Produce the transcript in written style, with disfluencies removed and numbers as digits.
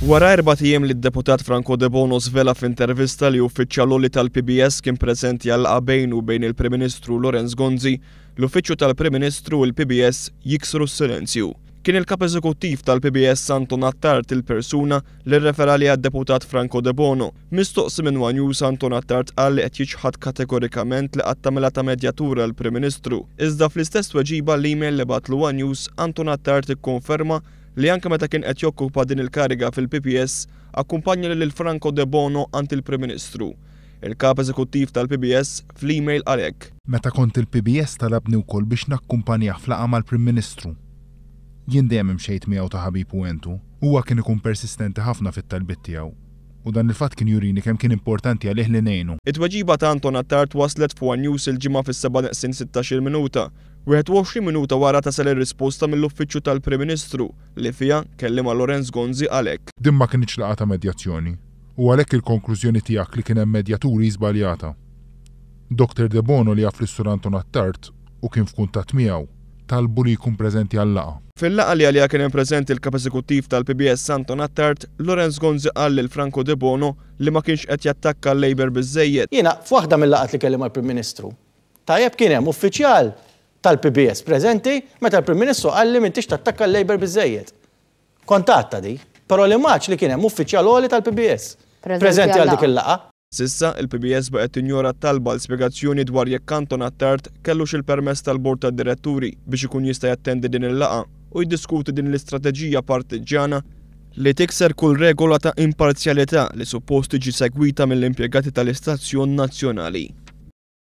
Wara erbat ijiem li d-Deputat Franco Debono żvela f'intervista li uffiċjal għoli tal-PBS kien preżenti għal laqgħa bejnu u bejn il-Prim Ministru Lawrence Gonzi, l-Uffiċċju tal-Prim Ministru u l-PBS jiksru s-silenzju. Kien il-Kap Eżekuttiv tal-PBS Anton Attard il-persuna li rrefera għaliha d-Deputat Franco Debono. Mistoqsi minn one News Anton Attard qal li qed jiċħad kategorikament li qatt għamilha ta' medjatur għall-Prim Ministru. Iżda fl-istess tweġiba għall-email li bagħatlu one News, Anton Attard ikkonferma li anke meta kien qed jokkupa din il-kariga fil-PPS akkumpanja lil Franco Debono għand il-Prim Ministru. Il-Kap Eżekuttiv tal-PBS fl-email qal hekk. Meta kont il-PBS talabni wkoll biex nakkumpanjah f'laqgħa mal-Prim Ministru. Jien dejjem imxejt miegħu ta' ħabib u għentu. Huwa kien ikun persistenti ħafna fit-talbiet tiegħu u dan il-fatt kien jurini kemm kien importanti għalih li ngħinu. It-tweġiba ta' Anton Attard waslet f'ONE News il-Ġimgħa fis-sebgħa neqsin sittax-il minuta. 21 minuta wara tasal ir-risposta mill-Uffiċċju tal-Prim Ministru li fiha, kelliema Lawrence Gonzi qal hekk. Din ma kinitx laqgħa ta' medjazzjoni u għalhekk il-konklużjoni tiegħek li kien hemm medjatur hi żbaljata. Doctor Debono li jaf lis-Sur Anton Attard u kien f'kuntatt miegħu, talbu li jkun preżenti għal-laqgħa. Fil-laqgħa li għaliha kien hemm preżenti l-Kap Eżekuttiv tal-PBS Anton Attard, Lawrence Gonzi qal lil Franco Debono li ma kienx qed jattakka l-Labour biżżejjed. Jiena f'waħda mil-laqgħat li kelli mal-Prim Ministru, tajjeb kien hemm uffiċjal tal-PBS preżenti meta l-Prim Ministru qalli m'intix tattakka l-Labour biżżejjed. Kont għadtha di, però li m'għadx li kien hemm uffiċjal għoli tal-PBS preżenti għal dik il-laqgħa. S'issa, il-PBS baqgħet tinjora t-talba għal spjegazzjoni dwar jekk Anton Attard kellux il-permess tal-Bord tad-Diretturi biex ikun jista' jattendi din il-laqgħa u jiddiskuti din l-istrateġija partiġġjana li tikser kull regola ta' imparzjalità li suppost tiġi segwita mill-impjegati tal-istazzjon nazzjonali.